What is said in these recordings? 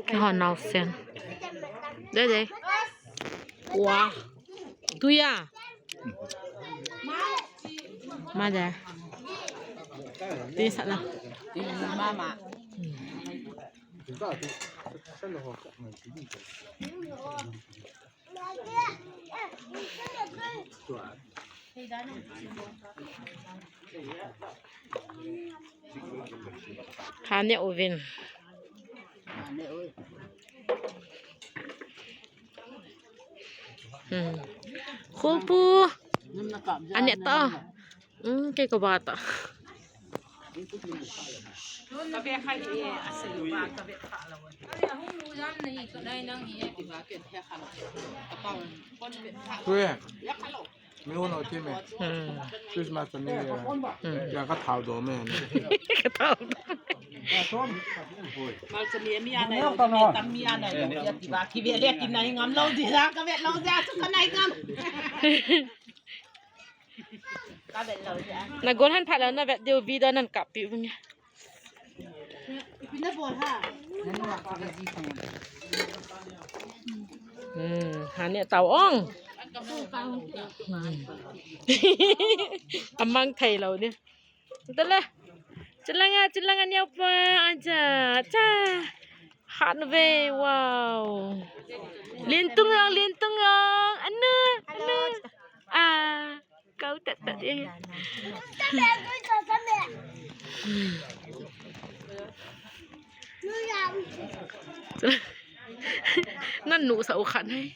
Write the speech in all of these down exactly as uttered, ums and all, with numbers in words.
Ka hon nau sen. Dei, dei. Wa. Tuya. Ma de. Ti sa la. Mama. Hane uvin. Hmm. Khulpu. Ane ta. Hmm, kei ka ba ta. Tui. Mi hon o ti me. Hmm. Christmas ni. Hmm. Ya ka thao do me. Ka thao do. Mal chami mi ana yo, mi tam mi ana yo. Ya ti ba ki ve le ki nai ngam lo di la ka ve lo ja chu ka nai ngam. Ka ve lo ja. Na gon han pha lo na ve diu video nan kap pi vung ya. Hmm, hane tau ong. Hmm. Amang thei lo ni. Tala. Chilanga, chilanga niau pa aja. Cha. Han ve, wow. Lintung ong, lintung ong. Anu, anu. Ah. Kau tak tak eh. Nan nu sa u khan hai.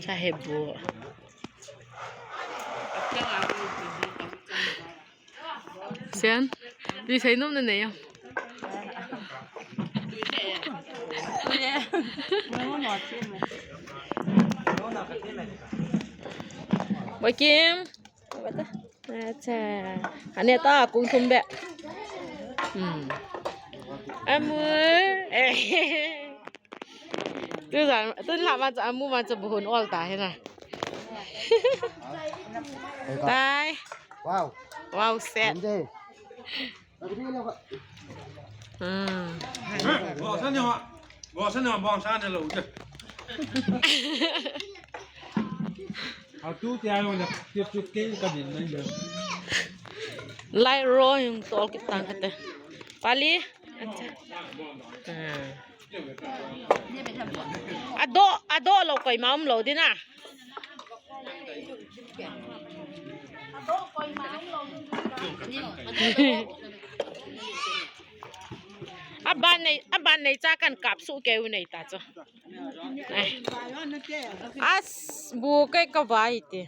Cha he bu. Sian, tui sei nom na nei am? Boikim. Acha. Ane ta kung thum be. Hmm. Amu. Tu jan, tu la ma cha, amu ma cha bu hun ol ta he na. Tai. Wow. Wow, set. Ande. Hmm. Bo sa ni ho. Bo sa ni ho, bo sa ni lo je. A tu ti a lo na, ti tu ke ka din na yo. Lai ro yung tol kitang kate. Pali. Acha. Hmm. Ado, ado lo koi ma um lo dina. Aban nei, aban nei cha kan kap su ke u nei ta chu. Ai. As bu ke ka vai te.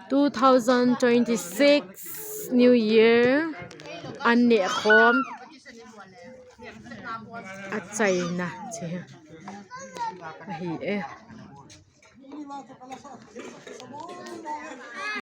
Two thousand twenty-six New Year an neh khom a chaina che ahi e.